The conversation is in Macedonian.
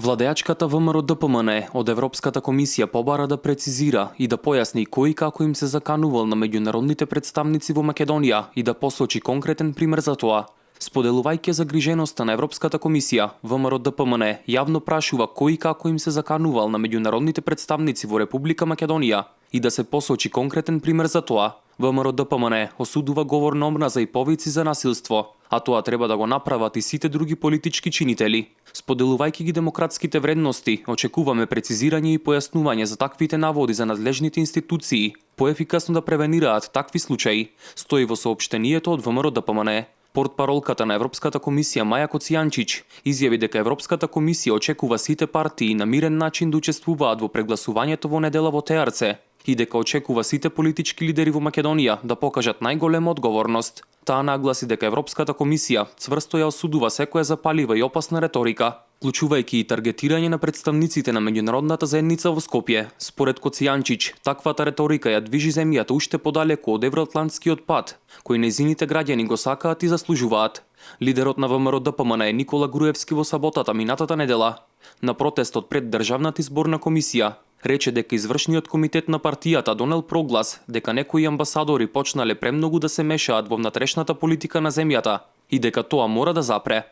Владеачката ВМРО ДПМН од Европската комисија побара да прецизира и да појасни кој и како им се заканувал на меѓународните представници во Македонија и да посочи конкретен пример за тоа. Споделувајќи загриженоста на Европската комисија, ВМРО ДПМН јавно прашува кој и како им се заканувал на меѓународните представници во Република Македонија и да се посочи конкретен пример за тоа. ВМРО ДПМН осудува говор на омраза и повици за насилство, а тоа треба да го направат и сите други политички чинители. Споделувајќи ги демократските вредности, очекуваме прецизирање и појаснување за таквите наводи за надлежните институции, поефикасно да превенираат такви случаи, стои во соопштението од ВМРО ДПМН. Портпаролката на Европската комисија Маја Коцијанчич изјави дека Европската комисија очекува сите партии на мирен начин да учествуваат во прегласувањето во недела во ТРЦ и дека очекува сите политички лидери во Македонија да покажат најголема одговорност. Таа нагласи дека Европската комисија цврсто ја осудува секоја запалива и опасна реторика, вклучувајќи и таргетирање на представниците на меѓународната заедница во Скопје. Според Коцијанчич, таквата реторика ја движи земјата уште подалеку од евроатлантскиот пат, кој нејзините граѓани го сакаат и заслужуваат. Лидерот на ВМРО ДПМН е Никола Груевски во саботата минатата недела на протестот пред Државната изборна комисија рече дека извршниот комитет на партијата донел проглас дека некои амбасадори почнале премногу да се мешаат во внатрешната политика на земјата и дека тоа мора да запре.